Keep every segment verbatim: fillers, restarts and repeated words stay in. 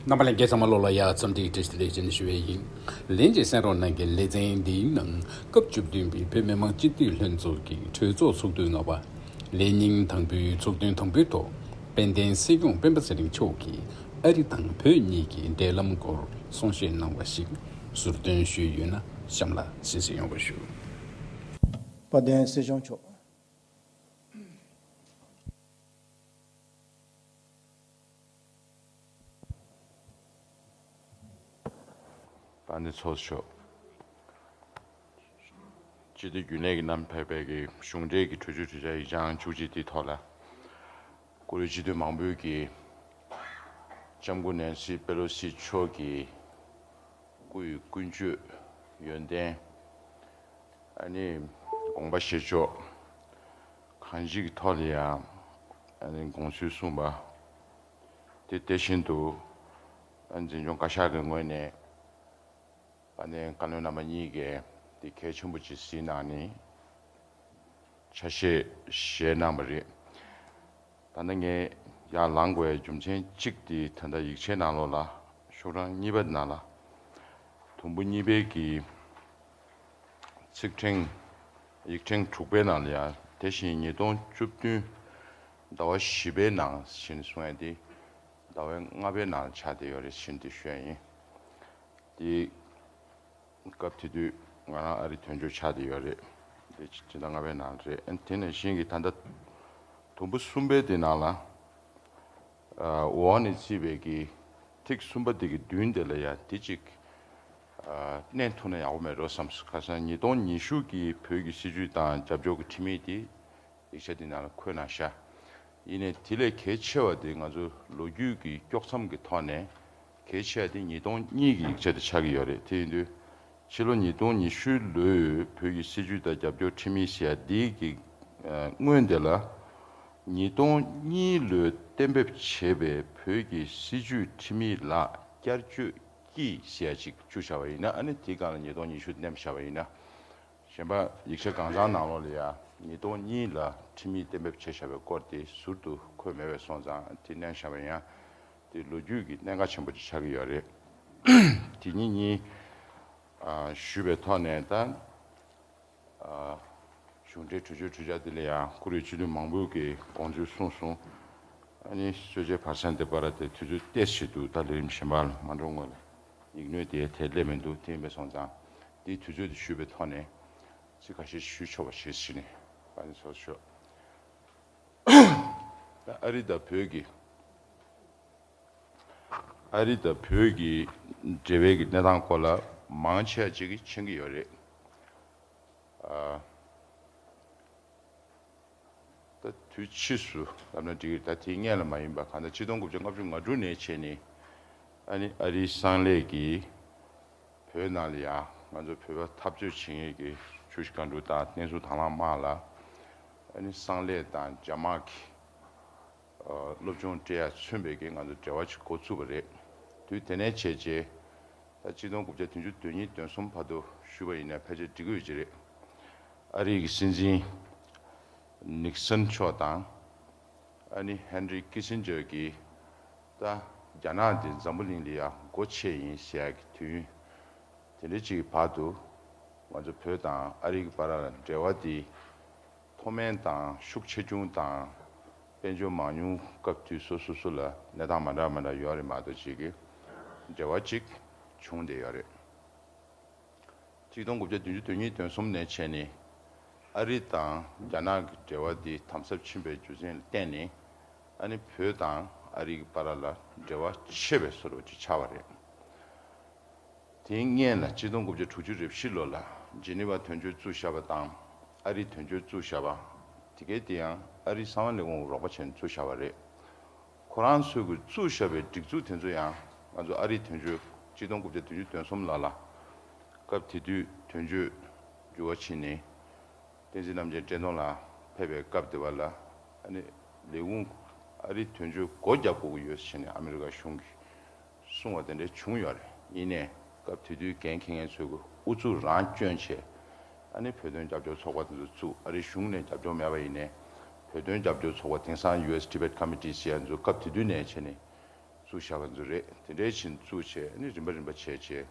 རྣམ་པ་ལྷན་རྒྱས་ཚང་མ་ལོ་ལ་ཡ་འཚམས་འདྲི་བཀྲ་ཤིས་བདེ་ལེགས་ཞུ་ཡས་ཡིན། ལན་གཅིག་གསན་རོགས་གནང་གི། ལེ་ཚན་འདིའི་ནང་སྐབས་བཅུ་བདུན་པའི་བོད་མི་མང་སྤྱི་འཐུས་ལྷན་ཚོགས་ཀྱི་གྲོས་ཚོགས་ཚོགས་དུས་ལྔ་པ་ལས་ཉིན་དང་པོའི་ཚོགས་ཐུན་དང་པོའི་ཐོག་དཔལ་ལྡན་སྲིད་སྐྱོང་སྤེན་པ་ཚེ་རིང་མཆོག་གིས་ཨ་རི་དང་བོད་གཉིས་ཀྱི་འབྲེལ་ལམ་སྐོར་གསུང་བཤད་གནང་བ་ཞིག་ཟུར་འདོན་ཞུས་ཡོད་ན། གཤམ་ལ་གསན་གཟིགས་ཡོང་བ་ཞུ། དཔལ་ལྡན་སྲིད་སྐྱོང་མཆོག་དཔལ་ལྡན་ཚོགས་གཙོ་མཆོག་སྤྱི་འཐུས་རྒྱུན་ལས་ཀྱི་རྣམ་ཕེབས་པའི་གི་གཞུང་འབྲེལ་གྱི་གྲོས་ཆོད་གྲོས་འཆར་ཡིག་ཆ་བཅུ་གཅིག་དེའི་ཐོག་ལ། བཀུར་འོས་སྤྱི་འཐུས་མང་པོས་ཀྱི་ལྕམ་སྐུ་ནེན་སི་པེ་ལོ་སི་མཆོག་གི་སྐུ་ཡི་ཀུན་སྤྱོད་ཡོན་ཏན། ཨ་ནི་དགོངས་པ་བཞེས་ཕྱོགས་གང་ཅིའི་ཐོག་ལ་ཡང་ཨ་ནི་དགོངས་ཚུལ་གསུངས་པ་དེ། དེ་བཞིན་དུ་ཨ་ནི་འཛིན་སྐྱོང་བཀའ་ཤག་གི་ངོས་ནས་ཨ་ནི་བཀའ་བློན་རྣམ་པ་གཉིས་ཀྱིས་དེ་གལ་ཆེན་པོ་ཅིག་གཟིགས་གནང་ནས་ཆ་ཤས་བཞེས་གནང་བ་རེད། ད་ནི་ངས་ཡར་ལངས་དགོས་པའི་རྒྱུ་མཚན་གཅིག་དེ། ད་ལྟ་ཡིག་ཆའི་ནང་ལོགས་ལ་ཤོག་གྲངས་གཉིས་པ་ནང་ལ། དུམ་བུ་གཉིས་པའི་གི་ཚིག་ཕྲེང་། ཡིག་ཕྲེང་དྲུག་པའི་ནང་ལ་ཡང་དེ་བཞིན་ཉིས་སྟོང་བཅུ་བདུན་ཟླ་བ་བཞི་པའི་ནང་བཞིན་གསུང་ཡ་དེ་ཟླ་བའི་ལྔ་པའི་ནང་ཆགས་བསྡད་ཡོད་རེད་ཟེར་ནས་དེ་ཞུ་ཡ་ཡིན། དེ་སྐབས་དེ་དུས་ང་རང་ཨ་རི་དོན་གཅོད་ཆགས་བསྡད་ཡོད་རེད། དེ་ཕྱི་ཟླ་ལྔ་པའི་ནང་རེད། ཨ་ནི་དེ་ནང་བཞིན་གྱི་ད་ལྟ་དུམ་བུ་གསུམ་པའི་དེ་ནང་ལ། ཨ། འོག་ནས་བརྩིས་པའི་གི་ཐིག་གསུམ་པ་དེ་གི་མདུན་དེ་ལ་ཡ་དེ་གཅིག་ཨ། བསྣན་ཐུབ་ན་ཡག་པོ་མེད་འགྲོ་བསམ་སོང་། ཁ་སང་ཉིས་སྟོང་ཉི་ཤུ་གི་བོད་ཀྱི་སྲིད་བྱུས་དང་རྒྱབ་སྐྱོར་གྱི་ཁྲིམས་ཡིག་དེ་ཡིག་ཆ་དེ་ནང་ལ་འཁོད་གནང་ཤག་ཡིན་ནའི་དེ་ལས་གལ་ཆེ་བ་དེ་ང་ཚོ་ལོ་རྒྱུས་ཀྱི་དཀྱོག་མཚམས་ཀྱི་ཐོག་ནས་གལ་ཆེ་བ་དེ་ཉིས་སྟོང་གཉིས་ཀྱི་ཡིག་ཆ་དེ་ཆགས་ཀྱི་ཡོད་རེད། དེ་ཡིན་དུས་ཕྱི་ལོ་ཉིས་སྟོང་ཉི་ཤུ་ལོའི་བོད་ཀྱི་སྲིད་བྱུས་དང་རྒྱབ་སྐྱོར་ཁྲིམས་ཡིག་ཟེར་ཡ་འདི་གི་ཨ། སྔོན་དེ་ལ་ཉིས་སྟོང་གཉིས་ལོའི་གཏན་འབེབས་བྱས་པའི་བོད་ཀྱི་སྲིད་བྱུས་ཁྲིམས་ཡིག་ལ་བསྐྱར་བཅོས་ཀྱིས་ཟེར་ཡ་ཅིག་བཅུག་བཞག་པ་ཡིན་ན། ཨ་ནི་དེའི་སྒང་ལ་ཉིས་སྟོང་ཉི་ཤུ་བསྣན་བཞག་པ་ཡིན་ན། གཞན་པ་ཡིག་ཆ་གང་ཚང་ནང་ལོགས་ལ་ཡ་ཉིས་སྟོང་གཉིས་ལ་ཁྲིམས་ཡིག་གཏན་འབེབས་བྱས་བཞག་པའི་སྐོར་དེ་ཟུར་དུ་འཁོད་མེད་པས་སོང་ཙང་། དེ་བསྣན་བཞག་པ་ཡིན་ན་དེ་ལོ་རྒྱུས་ཀྱི་གནད་འགག་ཆེན་པོ་ཅིག་ཆགས་ཀྱི་ཡོད་རེད། དེ་ཉིད་གཉིས་ཨ། ཞུས་པའི་ཐོག་ནས། ད་ཨ། གཞུང་འབྲེལ་གྲོས་ཆོད་གྲོས་འཆར་དེ་ལ་ཡང་བཀུར་འོས་སྤྱི་འཐུས་མང་པོས་ཀྱི་དགོངས་ཚུལ་གསུངས་སོང་། ཨ་ནི་གསོལ་ཇའི་བར་གསེང་དེ་བར་དེ་དུས་ཚོད་ཏོག་ཙམ་ཞིག་འདུག་ད་ལས་རིམ་གཞན་པ་ལ་མ་འགྲོ་སྔོན་ལ་ཡིག་སྣོད་དེ་དེ་སླེབས་མི་འདུག་དེ་ཡིན་པས་སོང་ཙང་དེའི་དུས་ཚོད་དེ་ཞུས་པའི་ཐོག་ནས་ཚིག་ཁ་ཤས་ཞུ་ཆོག་པ་ཞིག་བྱས་ནས། དཔལ་ལྡན་ཚོགས་གཙོ་མཆོག་ད་ཨ་རི་དང་བོད་ཀྱི། ཨ་རི་དང་བོད་ཀྱི་འབྲེལ་བའི་གི་གནས་སྟངས་སྐོར་ལ་མང་ཆེ་བ་ཅིག་གིས་མཁྱེན་གྱི་ཡོད་རེད། ཨ། ད་དུས་ཕྱིས་སུ་ལབ་ན་འགྲིག་གི་རེད། ད་དེའི་སྔོན་ལ་མ་ཡིན་པ། གང་ལྟར་ཆིག་སྟོང་དགུ་བརྒྱ་ལྔ་བཅུ་ང་དྲུག་ནས་བྱས་ནས་ཨ་ནི་ཨ་རིའི་གསང་ལས་ཀྱིས་བོད་ནང་ལ་ཡང་ང་ཚོ་བོད་པ་འཐབ་རྩོད་བྱེད་མཁན་གྱི་ཆུ་བཞི་སྒང་དྲུག་དང་བསྟན་འཛིན་དྭང་བླངས་དམག་ལ་ཨ་ནི་གསང་ལས་དང་རྒྱ་དམག་གི་ཨ། སློབ་སྦྱོང་སྤྲད་ཡ་མཚོན་པའི་གི་ང་ཚོ་འབྲེལ་བ་ཅིག་འགོ་ཚུགས་པ་རེད། དུས་དེ་ནས་བྱས་རྗེས་ད་ཆིག་སྟོང་དགུ་བརྒྱ་བདུན་ཅུ་དོན་གཉིས་དོན་གསུམ་བར་དུ་ཞུས་པ་ཡིན་ན་ཕལ་ཆེར་འགྲིག་གི་ཡོད་ཀྱི་རེད། ཨ་རི་གི་སྲིད་འཛིན་ནིག་སན་མཆོག་དང་ཨ་ནི་ཧན་རི་ཀི་སིན་ཇར་གྱིས་ད་རྒྱ་ནག་འདི་འཛམ་བུ་གླིང་ལ་ཡ་སྒོ་ཕྱེ་ཡིན་ཟེར་ཡ་གི་དུས་དེ་འདྲ་ཅིག་གི་བར་དུ་ང་ཚོ་བོད་དང་ཨ་རི་གི་བར་ལ་འབྲེལ་བ་འདི་མཐོ་དམན་དང་ཤུགས་ཆེ་ཆུང་དང་དཔལ་འབྱོར་མང་ཉུང་སྐབས་དུས་སོ་སོ་སོ་ལ་གནས་སྟངས་མ་འདྲ་མ་འདྲ་ཡོད་རེད་མ་གཏོགས་ཅིག་གི་འབྲེལ་བ་ཅིག་བྱུང་བསྡད་ཡོད་རེད། ཆིག་སྟོང་དགུ་བརྒྱ་བདུན་ཅུ་དོན་གཉིས་དོན་གསུམ་ནས་བྱས་ནས་ཨ་རི་དང་རྒྱ་ནག་གི་འབྲེལ་བ་འདི་དམ་ཟབ་ཕྱིན་པའི་རྒྱུ་མཚན་ལ་བརྟེན་ནས་ཨ་ནི་བོད་དང་ཨ་རི་གི་བར་ལ་འབྲེལ་བ་ཆེ་བའི་བཟོ་འདྲ་ཅིག་ཆགས་པ་རེད། དེའི་སྔོན་ལ་ཆིག་སྟོང་དགུ་བརྒྱ་དྲུག་ཅུ་རེ་བཞི་ལོ་ལ་ཇི་ནི་ཝ་དོན་གཅོད་བཙུགས་བཞག་པ་དང་ཨ་རི་དོན་གཅོད་བཙུགས་བཞག་པ། དེ་གའི་དེ་ཡང་ཨ་རིའི་གསང་བ་ལས་ཁུངས་རོགས་པ་བྱས་ནས་བཙུགས་བཞག་པ་རེད། ཁོ་རང་ཚོས་ཀྱི་བཙུགས་བཞག་པའི་སྒྲིག་འཛུགས་དེ་ཚོ་ཡང་ང་ཚོ་ཨ་རིའི་དོན་གཅོད་ཆིག་སྟོང་དགུ་བརྒྱ་བདུན་ཅུ་དོན་གསུམ་ལ་ལ་སྐབས་དེ་དུས་དོན་གཅོད་འགྱུར་བ་ཕྱིན་ནས་བསྟན་འཛིན་རྣམ་རྒྱལ་བཀྲས་མཐོང་ལགས་ཕེབས་པའི་སྐབས་དེ་བ་ལ་ཨ་ནི་ལས་ཁུངས་ཨ་རིའི་དོན་གཅོད་སྒོ་རྒྱག་དགོས་ཀྱི་ཡོད་ཟེར་ནས་ཨ་མི་རི་ཀ་གཞུང་གིས་གསུང་བ་དེ་འདྲ་བྱུང་ཡོད་རེད། ཡིན་ནའི་སྐབས་དེ་དུས་འགན་འཁྱེར་མཁན་ཚོས་ཀྱི་ཨུ་ཚུགས་རང་བསྐྱོན་བྱས་ཨ་ནི་བོད་དོན་རྒྱབ་སྐྱོར་ཚོགས་པ་དེ་ཚོ་བཙུགས། ཨ་རིའི་གཞུང་ནས་རྒྱབ་སྐྱོར་མེད་པ་ཡིན་ནའི་བོད་དོན་རྒྱབ་སྐྱོར་ཚོགས་པ་དེང་སང་ཡུ་ཨེས་ཊི་བེཊ་ཀོ་མི་ཊི་ཟེར་ཡ་ཚོ་སྐབས་དེ་དུས་ནས་བྱས་ནས་ བཙུགས་བཞག་པ་ཚོ་རེད། དེ་འདྲའི་བྱས་བཙུགས་བྱས་ཨ་ནི་རིམ་པ་རིམ་པ་བྱས་བྱས་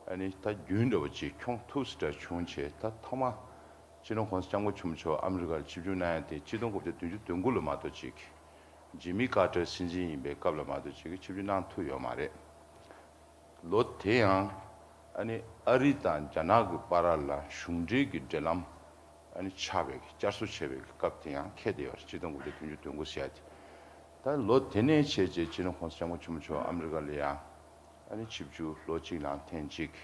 ཨ་ནི་ད་རྒྱུན་འདྲ་བོ་ཅིག་འཁྱོངས་ཐུབ་ས་འདྲ་བྱུང་བྱས། ད་ཐོག་མ་སྤྱི་ནོར་༸གོང་ས་༸སྐྱབས་མགོན་ཆེན་པོ་མཆོག་ཨ་མི་རི་ཀར་ཆིབས་བསྒྱུར་གནང་ཡ་དེ་ཆིག་སྟོང་དགུ་བརྒྱ་བདུན་ཅུ་དོན་དགུ་ལ་མ་གཏོགས་ཅིག་ཇི་མི་ཀར་ཏར་སྲིད་འཛིན་ཡིན་པའི་སྐབས་ལ་མ་གཏོགས་ཅིག་ཆིབས་བསྒྱུར་གནང་ཐུབ་ཡོད་མ་རེད། ལོ་དེ་ཡང་ཨ་ནི་ཨ་རི་དང་རྒྱ་ནག་གི་བར་ལ་གཞུང་འབྲེལ་གྱི་འབྲེལ་ལམ་ཨ་ནི་ཆགས་པའི་བསྐྱར་གསོ་བྱས་པའི་སྐབས་དེ་ཡང་འཁེལ་བསྡད་ཡོད་རེད། ཆིག་སྟོང་དགུ་བརྒྱ་བདུན་ཅུ་དོན་དགུ་ཟེར་ཡ་དེ། ད་ལོ་དེ་ནས་བྱས་རྗེས་སྤྱི་ནོར་༸གོང་ས་༸སྐྱབས་མགོན་ཆེན་པོ་མཆོག་ཨ་མི་རི་ཀ་ལ་ཡང་ཨ་ནི་ཆིབས་བསྒྱུར་ལོ་གཅིག་ལ་ཐེངས་གཅིག་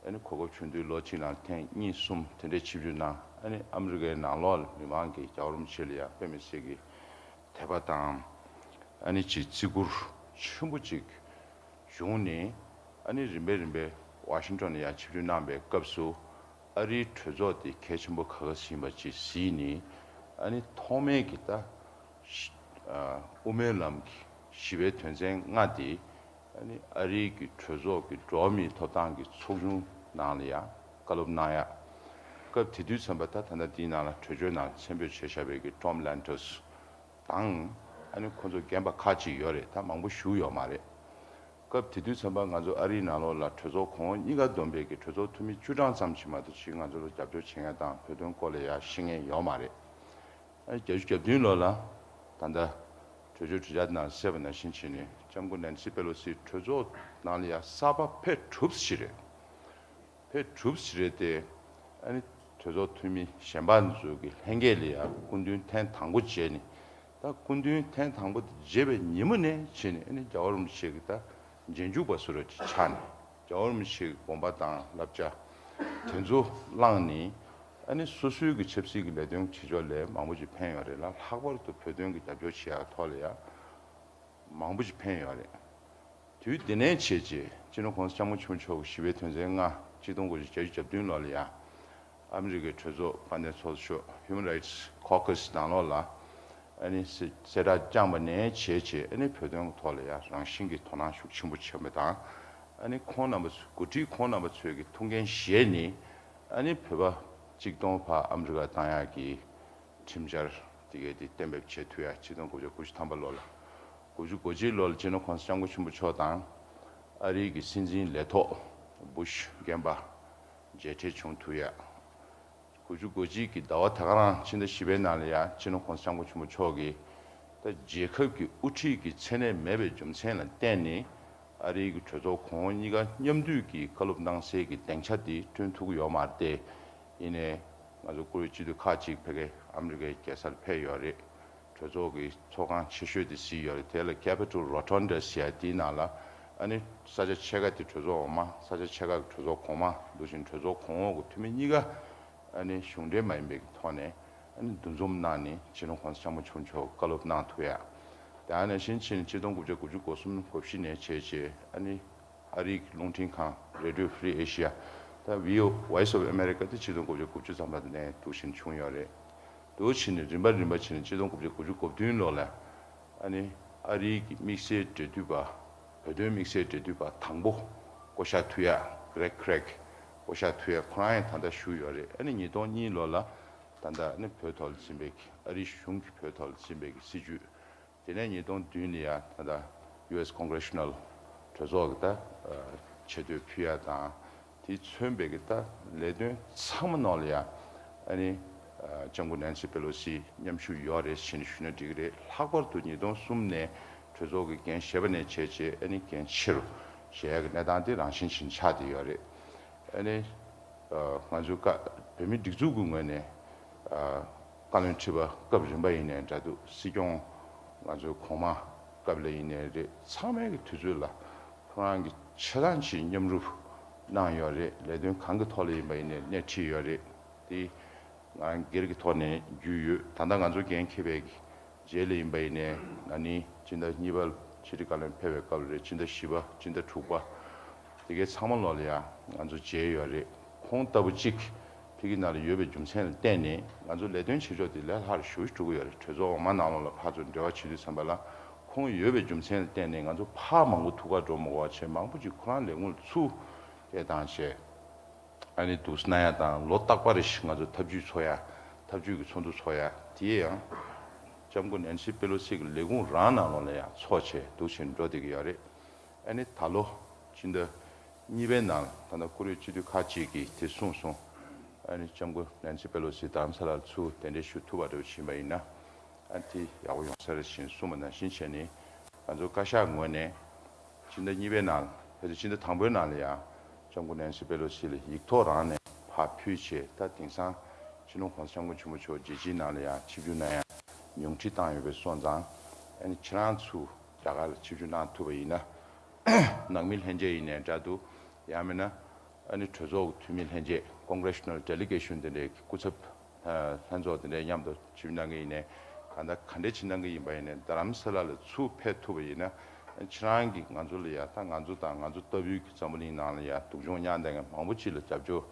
ཨ་ནི་གོ་སྐབས་བྱུང་དུས་ལོ་གཅིག་ལ་ཐེངས་གཉིས་གསུམ་དེ་འདྲའི་ཆིབས་བསྒྱུར་གནང་། ཨ་ནི་ཨ་མི་རི་ཀའི་ནང་ལོགས་ལ་མི་མང་གི་རྒྱལ་བ་རིན་པོ་ཆེ་ལ་ཡང་དཔེ་མི་སྲིད་ཀྱི་དད་པ་དང་ཨ་ནི་ཅིག་བརྩི་བཀུར་ཆེན་པོ་ཅིག་བྱུང་ནས། ཨ་ནི་རིམ་པས་རིམ་པས་ཝ་ཤིང་ཊོན་ལ་ཡང་ཆིབས་བསྒྱུར་གནང་པའི་སྐབས་སུ་ཨ་རིའི་གྲོས་ཚོགས་དེ་གལ་ཆེན་པོ་ག་ག་ཟིན་པ་ཅིག་གཟིགས་ནས། ཨ་ནི་ཐོག་མའི་གི་ད་ཤི་ཨ་དབུ་མའི་ལམ་གྱི་བཞི་པའི་དོན་ཚན་ལྔ་དེ་ཨ་ནི་ཨ་རིའི་གི་གྲོས་ཚོགས་ཀྱི་འགྲོ་བ་མིའི་ཐོབ་ཐང་གི་ཚོགས་ཆུང་ནང་ལ་ཡང་བཀའ་སློབ་གནང་ཡ། སྐབས་དེ་དུས་ཙམ་པ་ད་ད་ལྟ་དེའི་ནང་ལ་གྲོས་ཆོད་ནང་མཚན་འབོད་བྱས་བཞག་པའི་གི་ཊོམ་ལན་ཊོས་དང་ཨ་ནི་ཁོ་ཚོ་རྒན་པ་ཁག་ཅིག་ཡོད་རེད། ད་མང་པོ་བཞུགས་ཡོད་མ་རེད། སྐབས་དེ་དུས་ཙམ་པ་ང་ཚོ་ཨ་རིའི་ནང་ལོགས་ལ་གྲོས་ཚོགས་གོང་འོག་གཉིས་ཀ་བསྡོམས་པའི་གི་གྲོས་ཚོགས་འཐུས་མི་བཅུ་གྲངས་ཙམ་ཞིག་མ་གཏོགས་ཅིག་ང་ཚོ་ལ་རྒྱབ་སྐྱོར་བྱེད་མཁན་དང་བོད་དོན་སྐོར་ལ་ཡར་ཤེས་མཁན་ཡོད་མ་རེད། ཨ་ནི་བརྒྱད་ཅུ་གྱ་བདུན་ལོ་ལ་ད་ལྟ་གྲོས་ཆོད་གྲོས་འཆར་ནང་གསལ་བ་ནང་བཞིན་བྱས་ནས་ལྕམ་སྐུ་ནན་སི་པེ་ལོ་སི་གྲོས་ཚོགས་ནང་ལ་ཡར་གསར་པ་ཕེབས་གྲུབ་ཞིག་རེད། ཕེབས་གྲུབ་ཞིག་རེད་དེ། ཨ་ནི་གྲོས་ཚོགས་འཐུས་མི་གཞན་པ་ཚོ་གི་ལྷན་རྒྱས་ལ་ཡང་སྐུ་མདུན་ཐེངས་དང་པོ་མཇལ་ནས། ད་སྐུ་མདུན་ཐེངས་དང་པོ་མཇལ་བའི་ཉིན་མོ་ནས་བྱས་ནས་ཨ་ནི་རྒྱལ་བ་རིན་པོ་ཆེ་གི་ད་རྗེས་འཇུག་པ་བཟོ་འདྲ་ཅིག་ཆགས་ནས། རྒྱལ་བ་རིན་པོ་ཆེ་གི་དགོངས་པ་དང་བསླབ་བྱ་དེ་ཚོ་བླངས་ནས། ཨ་ནི་སོ་སོའི་གི་ཆབ་སྲིད་ཀྱི་ལས་དོན་བྱེད་ཕྱོགས་ལ་མང་པོ་ཅིག་ཕན་ཡོད་རེད་ལ། ལྷག་པར་དུ་བོད་དོན་གྱི་རྒྱབ་སྐྱོར་བྱེད་ཡག་ཐོག་ལ་ཡང་མང་པོ་ཅིག་ཕན་ཡོད་རེད། དུས་དེ་ནས་བྱས་རྗེས་སྤྱི་ནོར་༸གོང་ས་༸སྐྱབས་མགོན་ཆེན་པོ་མཆོག་གི་བཞི་པའི་དོན་ཚན་ལྔ་ཆིག་སྟོང་དགུ་བརྒྱ་བརྒྱད་ཅུ་གྱ་བདུན་ལོ་ལ་ཡང་ཨ་མི་རི་ཀའི་གྲོས་ཚོགས་དཔལ་ལྡན་ཚོགས་གཙོ་མཆོག་Human Rights Caucus ནང་ལོགས་ལ་ཨ་ནི་གསལ་གསལ་བསྒྲགས་བསྐྱངས་པ་ནས་བྱས་རྗེས། ཨ་ནི་བོད་དོན་གྱི་ཐོག་ལ་ཡང་རང་བཞིན་གྱི་དོ་སྣང་ཤུགས་ཆེན་པོ་བྱས་པ་དང་། ཨ་ནི་ཁོང་རྣམ་པ་ཚོ་འགོ་ཁྲིད་ཁོང་རྣམ་པ་ཚོས་ཀྱི་ཐུགས་འགན་བཞེས་ནས། ཨ་ནི་བོད་པ་གཅིག་སྟོང་ཕར་ཨ་མི་རི་ཀ་བཏང་ཡག་གི་ཁྲིམས་འཆར་དེ་གའི་དེ་གཏན་འབེབས་བྱེད་ཐུབ་ཡ། ཆིག་སྟོང་དགུ་བརྒྱ་དགུ་བཅུ་ཐམ་པ་ལོ་ལ། དགུ་བཅུ་གོ་གཅིག་ལོ་ལ་སྤྱི་ནོར་༸གོང་ས་༸སྐྱབས་མགོན་ཆེན་པོ་མཆོག་དང་ཨ་རིའི་གི་སྲིད་འཛིན་ལས་ཐོག་བུ་ཤ་རྒན་པ་མཇལ་འཕྲད་བྱུང་ཐུབ་ཡ། དགུ་བཅུ་གོ་གཅིག་གི་ཟླ་བ་ད་ག་རང་ཕྱི་ཟླ་བཞི་པའི་ནང་ལ་ཡ་སྤྱི་ནོར་༸གོང་ས་༸སྐྱབས་མགོན་ཆེན་པོ་མཆོག་གིས་ད་རྒྱལ་ཁབ་ཀྱི་དབུ་ཁྲིད་ཀྱི་མཚན་གནས་མེད་པའི་རྒྱུ་མཚན་ལ་བརྟེན་ནས། ཨ་རིའི་གི་གྲོས་ཚོགས་གོང་འོག་གཉིས་ཀ་མཉམ་འདུས་ཀྱིས་བཀའ་སློབ་གནང་སའི་གི་སྡིངས་ཆ་དེ་བསྐྲུན་ཐུབ་ཀྱི་ཡོད་མ་རེད་དེ། ཡིན་ནའི་ང་ཚོ་བཀུར་འོས་སྤྱི་འཐུས་ཁག་ཅིག་ཕ་གི་ཨ་མི་རི་ཀའི་རྒྱལ་སར་ཕེབས་ཡོད་རེད། གྲོས་ཚོགས་ཀྱི་ཚོགས་ཁང་ཆེ་ཤོས་དེ་གཟིགས་ཡོད་རེད། དེ་ལ་Capitol Rotunda ཟེར་ཡ་དེའི་ནང་ལ་ཨ་ནི་ས་ཆ་ཕྱེད་ཀ་དེ་གྲོས་ཚོགས་འོག་མ། ས་ཆ་ཕྱེད་ཀ་གི་གྲོས་ཚོགས་གོང་མ་འདུག་བཞིན་གྲོས་ཚོགས་གོང་འོག་གི་འཐུས་མི་གཉིས་ཀ་ཨ་ནི་གཞུང་འབྲེལ་མ་ཡིན་པའི་ཐོག་ནས་ཨ་ནི་འདུ་འཛོམས་གནང་ནས་སྤྱི་ནོར་༸གོང་ས་༸སྐྱབས་མགོན་ཆེན་པོ་མཆོག་བཀའ་སློབ་གནང་ཐུབ་ཡ། དེ་ནང་བཞིན་བྱས་ནས་ཆིག་སྟོང་དགུ་བརྒྱ་དགུ་བཅུ་གོ་གསུམ་གོ་བཞི་ནས་བྱས་རྗེས་ཨ་ནི་ཨ་རིའི་རླུང་འཕྲིན་ཁང་Radio Free Asia། ད་V O Voice of America དེ་ཆིག་སྟོང་དགུ་བརྒྱ་དགུ་བཅུ་ཙམ་པ་ནས་འདུག་བཞིན་བྱུང་ཡོད་རེད། འདུག་བྱས་ནས་རིམ་པ་རིམ་པ་བྱས་ནས་ཆིག་སྟོང་དགུ་བརྒྱ་དགུ་བཅུ་གོ་བདུན་ལོ་ལ་ཨ་ནི་ཨ་རིའི་གི་དམིགས་བསལ་འབྲེལ་མཐུད་པ། བོད་དོན་དམིགས་བསལ་འབྲེལ་མཐུད་པ་དང་པོ་བསྐོ་བཞག་ཐུབ་ཡ་Greg Craig བསྐོ་བཞག་ཐུབ་ཡ། ཁོ་རང་ཡང་ད་ལྟ་བཞུགས་ཡོད་རེད། ཨ་ནི་ཉིས་སྟོང་གཉིས་ལོ་ལ་ད་ལྟ་ཨ་ནི་བོད་ཐོག་ལ་འཛིན་པའི་གི་ཨ་རིའི་གཞུང་གི་བོད་ཐོག་ལ་འཛིན་པའི་གི་སྲིད་བྱུས། དེ་ནས་ཉིས་སྟོང་བདུན་ལ་ཡ་ད་ལྟ་U S Congressional གྲོས་ཚོགས་ཀྱི་ད་ཆེ་བསྟོད་ཕུལ་ཡ་དང་། དེ་མཚོན་པའི་གི་ད་ལས་དོན་ཚང་མ་ནང་ལ་ཡ་ཨ་ནི་ལྕམ་སྐུ་ནན་སི་པེ་ལོ་སི་མཉམ་ཞུགས་ཡོད་རེད་ཟེར་ནས་ཞུས་ན་འགྲིག་གི་རེད། ལྷག་པར་དུ་ཉིས་སྟོང་གསུམ་ནས་གྲོས་ཚོགས་ཀྱི་འགན་བཞེས་པ་ནས་བྱས་རྗེས་ཨ་ནི་འགན་ཆེ་རུ་བཞེས་ཡ་གི་གནས་སྟངས་དེ་རང་བཞིན་བཞིན་ཆགས་བསྡད་ཡོད་རེད། ཨ་ནི་ང་ཚོའི་བཀའ་བོད་མིའི་སྒྲིག་འཛུགས་ཀྱི་ངོས་ནས་བཀའ་བློན་ཁྲི་པ་སྐབས་རིམ་པ་ཡིན་ནའི་འདྲ་འདུག་སྲིད་སྐྱོང་ང་ཚོའི་གོང་མ་སྐབས་ལ་ཡིན་ནའི་རེད། ཚང་མའི་གི་དུས་ཚོད་ལ་ཁོ་རང་གི་ཆ་ཚང་ཅིག་མཉམ་རུབ་གནང་ཡོད་རེད། ལས་དོན་གང་གི་ཐོག་ལ་ཡིན་པ་ཡིན་ནའི་སྣེ་ཁྲིད་ཡོད་རེད། དེ་ང་སྒེར་གྱི་ཐོག་ནས་རྒྱུས་ཡོད། ད་ལྟ་ང་ཚོ་འགན་འཁྱེར་བའི་རྗེས་ལ་ཡིན་པ་ཡིན་ནའི་ན་ནིང་སྤྱི་ཟླ་གཉིས་པར་ཕྱི་དྲིལ་བཀའ་བློན་ཕེབས་པའི་སྐབས་རེད། སྤྱི་ཟླ་བཞི་པ། སྤྱི་ཟླ་དྲུག་པ། དེ་གའི་ཚང་མ་ལོག་ལ་ཡང་ང་ཚོ་མཇལ་ཡོད་རེད། ཁོང་ལྟ་བུ་གཅིག་ཕ་གི་ནང་ལ་ཡོད་པའི་རྒྱུ་མཚན་ལ་བརྟེན་ནས་ང་ཚོ་ལས་དོན་བྱེད་ཕྱོགས་དེ་ལས་སླར་ཞུ་ཞུ་གི་ཡོད་རེད། གྲོས་ཚོགས་འོག་མ་ནང་ལོགས་ལ་ཕར་ཚུར་འབྲེལ་བ་བྱེད་དུས་ཙམ་པ་ལ་ཁོང་ཡོད་པའི་རྒྱུ་མཚན་ལ་བརྟེན་ནས་ང་ཚོ་ཕར་མང་པོ་ཐུག་ག་འགྲོ་མི་དགོས་པ་བྱས། མང་པོ་ཅིག་ཁོ་རང་ལས་ཁུངས་ལ་ཚུར་སྐད་བཏང་བྱས། ཨ་ནི་འདུག་སེ་གནང་ཡ་དང་། ལོ་རྟག་པར་རེ་བཞིན་ང་ཚོ་ཐབས་ཇུས་འཚོགས་ཡ། ཐབས་ཇུས་ཀྱི་ཚོགས་འདུ་འཚོགས་ཡ་དེ་ཡང་ ལྕམ་སྐུ་ནན་སི་པེ་ལོ་སི་གི་ལས་ཁུངས་རང་ནང་ལོགས་ལ་ཡང་ཚོགས་བྱས་འདུག་བཞིན་འགྲོ་བསྡད་ཀྱི་ཡོད་རེད། ཨ་ནི་ད་ལོ་སྤྱི་ཟླ་གཉིས་པའི་ནང་ད་ལྟ་བཀུར་འོས་སྤྱི་འཐུས་ཁག་ཅིག་གིས་དེ་གསུངས་སོང་། ཨ་ནི་ལྕམ་སྐུ་ནན་སི་པེ་ལོ་སི་རྡ་རམ་ས་ལར་ཚུར་གདན་འདྲེན་ཞུ་ཐུབ་པ་འདྲ་བོ་ཕྱིན་པ་ཡིན་ན། ཨ་དེ་ཡག་པོ་ཡོང་ས་རེད་ཞེས་གསུངས་པ་ནང་བཞིན་བྱས་ནས། ང་ཚོ་བཀའ་ཤག་ངོས་ནས་སྤྱི་ཟླ་གཉིས་པའི་ནང་ཕལ་ཆེར་སྤྱི་ཟླ་དང་པོའི་ནང་ལ་ཡང་ལྕམ་སྐུ་ནན་སི་པེ་ལོ་སི་ལ་ཡིག་ཐོག་རང་ནས་ཕར་ཕུལ་བྱས། ད་དེང་སང་སྤྱི་ནོར་༸གོང་ས་༸སྐྱབས་མགོན་ཆེན་པོ་མཆོག་རྒྱལ་སྤྱིའི་ནང་ལ་ཡང་ཆིབས་བསྒྱུར་གནང་ཡ་ཉུང་འཕྲི་བཏང་ཡོད་པའི་སོང་ཙང་། ཨ་ནི་ཁྱེད་རང་ཚོ་རྒྱ་གར་ལ་ཆིབས་བསྒྱུར་གནང་ཐུབ་པ་ཡིན་ན། ནང་མི་ལྷན་རྒྱས་ཡིན་ནའི་འདྲ་འདུག་ཡང་མིན་ན་ཨ་ནི་གྲོས་ཚོགས་ཀྱི་འཐུས་མི་ལྷན་རྒྱས། Congressional Delegation དེ་འདྲའི་སྐུ་ཚབ་ལྷན་ཚོགས་དེ་འདྲའི་མཉམ་དུ་ཆིབས་བསྒྱུར་གནང་གི་ཡིན་ནའི། གང་ལྟར་ག་འདྲའི་ཆིབས་བསྒྱུར་གནང་གི་ཡིན་པ་ཡིན་ནའི་རྡ་རམ་ས་ལ་ལ་ཚུར་ཕེབས་ཐུབ་པ་ཡིན་ན། ཁྱེད་རང་གིས་ང་ཚོ་ལ་ཡ། ད་ང་ཚོ་དང་ང་ཚོ་ལྟ་བུའི་འཛམ་བུ་གླིང་ནང་ལ་ཡ་སྡུག་སྦྱོང་མྱངས་བསྡད་མཁན་མང་པོ་ཅིག་ལ་རྒྱབ་སྐྱོར་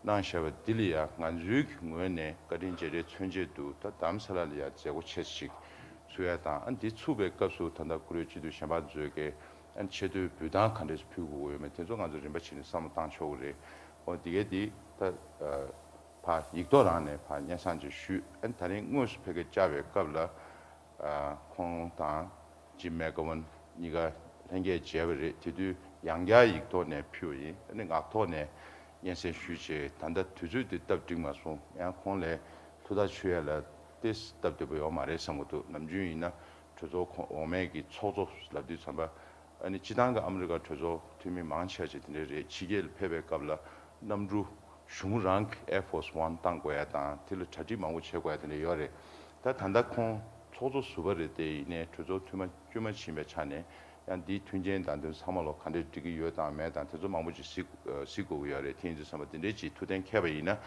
གནང་བཞག་པ་འདི་ལ་ཡ། ང་ཚོའི་གི་ངོས་ནས་བཀའ་དྲིན་རྗེས་དྲན་མཚོན་ཆེད་དུ་ད་རྡ་རམ་ས་ལ་ལ་ཡ་མཛད་སྒོ་ཆེ་ཞིག་ཚུགས་ཡ་དང་། ཨ་འདི་ཚུགས་པའི་སྐབས་སུ་ད་ལྟ་བཀུར་འོས་སྤྱི་འཐུས་གཞན་པ་ཚོས་ཀྱི་ཨ་ཆེ་བསྟོད་འབུལ་སྟངས་ག་འདྲས་ཕུལ་དགོས་ཀྱི་ཡོད་མེད་དེ་ཚོ་ང་ཚོ་རིམ་པ་བྱས་ནས་བསམ་བློ་བཏང་ཆོག་གི་རེད། འོ་འདི་གས་འདི་ད་ཕར་ཡིག་ཐོག་རང་ནས་ཕར་སྙན་སེང་ཅིག་ཞུས། ཨ་ད་རིང་དངོས་སུ་ཕ་གིར་བཅར་བའི་སྐབས་ལ། ཨ་ཁོང་དང་ཇིམ་མེག་གྷ་ཝན་གཉིས་ཀ་ལྷན་རྒྱས་མཇལ་བ་རེད། དེ་དུས་ཡང་བསྐྱར་ཡིག་ཐོག་ནས་ཕུལ་བ་ཡིན། ཨ་ནི་ངག་ཐོག་ནས་སྙན་སེང་ཞུས་བྱས། ད་ལྟ་དུས་ཚོད་འདི་སྟབས་འགྲིག་མ་སོང་། ཡང་ཁོང་ལ་ཐུགས་ཐག་ཆོད་ཡ་ལ་ཏོག་ཙམ་སྟབས་བདེ་པོ་ཡོད་མ་རེད་བསམ་གྱི་འདུག་ནམ་རྒྱུན་ཡིན་ན་གྲོས་ཚོགས་ཁོངས་འོག་མའི་གི་ཚོགས་གཙོ་ལབ་དུས་ཙམ་པ། ཨ་ནི་སྤྱི་བཏང་གི་ཨ་མི་རི་ཀ་གྲོས་ཚོགས་འཐུས་མི་མང་ཆེ་བ་ཅིག་དེ་འདྲ་རེད། ཕྱི་རྒྱལ་ལ་ཕེབས་པའི་སྐབས་ལ་གནམ་གྲུ་གཞུང་རང་གི་Air Force One བཏང་དགོས་ཡ་དང་། དེ་ལ་གྲ་སྒྲིག་མང་པོ་བྱེད་དགོས་ཡ་དེ་འདྲ་ཡོད་རེད། ད་ད་ལྟ་ཁོང་ཚོགས་གཙོ་ཟུར་པ་རེད། དེ་ཡིན་ནའི་གྲོས་ཚོགས་འཐུས་མི་དཀྱུས་མ་ཕྱིན་པའི་ཆ་ནས་ཡང་འདིའི་མཐུན་རྐྱེན་དང་དེ་ཚང་མ་ལོ་ག་འདྲས་འགྲིག་གི་ཡོད་དང་མེད་དང་དེ་ཚོ་མང་པོ་ཅིག་གཟིགས་གཟིགས་དགོས་ཀྱི་ཡོད་རེད། དེ་ཡིན་དུས་ཙམ་པ་དེ་འདྲས་ཅིག་ཐུགས་གཏན་འཁེལ་བ་ཡིན་ན།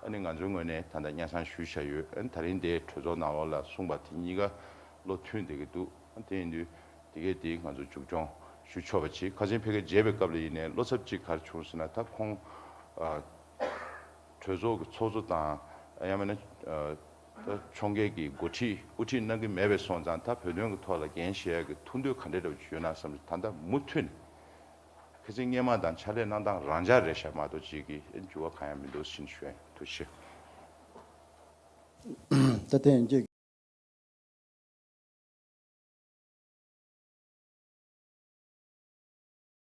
ཨ་ནི་ང་ཚོའི་ངོས་ནས་ད་ལྟ་སྙན་སེང་ཞུས་བཞག་ཡོད། ཨ་ནི་ད་རིང་དེ་གྲོས་ཚོགས་ནང་ལོགས་ལ་གསུངས་པ་དེ་གཉིས་ཀ་བློ་མཐུན་བསྡད་ཀྱི་འདུག་དེ་ཡིན་དུས་དེ་གས་དེ་ང་ཚོ་མཇུག་སྐྱོང་ཞུ་ཆོག་པ་བྱེད། ཁ་སང་ཕ་གིར་མཇལ་བའི་སྐབས་ལ་ཡིན་ནའི་བློ་འཚབ་ཅིག་ག་རེ་བྱུང་ཟེར་ན། ད་ཁོང་ཨ་གྲོས་ཚོགས་ཀྱི་ཚོགས་གཙོ་དང་། ཡང་མིན་ན་ཨ་ད་ཕྱོགས་འགལ་གྱི་འགོ་ཁྲིད་དབུ་ཁྲིད་གནང་གི་མེད་པའི་སོང་ཙང་། ད་བོད་དོན་གྱི་ཐོག་ལ་འགན་བཞེས་ཡ་གི་ཐུགས་འདོད་ག་འདྲ་འདྲ་བོ་ཅིག་ཡོད་ན་བསམ། ད་ལྟ་མུ་མཐུད་ནས་ཁ་སང་སྔོན་མ་དང་ཕྱག་ལས་གནང་སྟངས་རང་འཇགས་རེད་ཤག་མ་གཏོགས་ཅིག་གི་འགྱུར་བ་གང་ཡང་མི་འདུག་ཟེར་ཞུ་ཡ་ཡིན། ཐུགས་རྗེ་ཆེ། ད་ཐེངས་ཀྱི་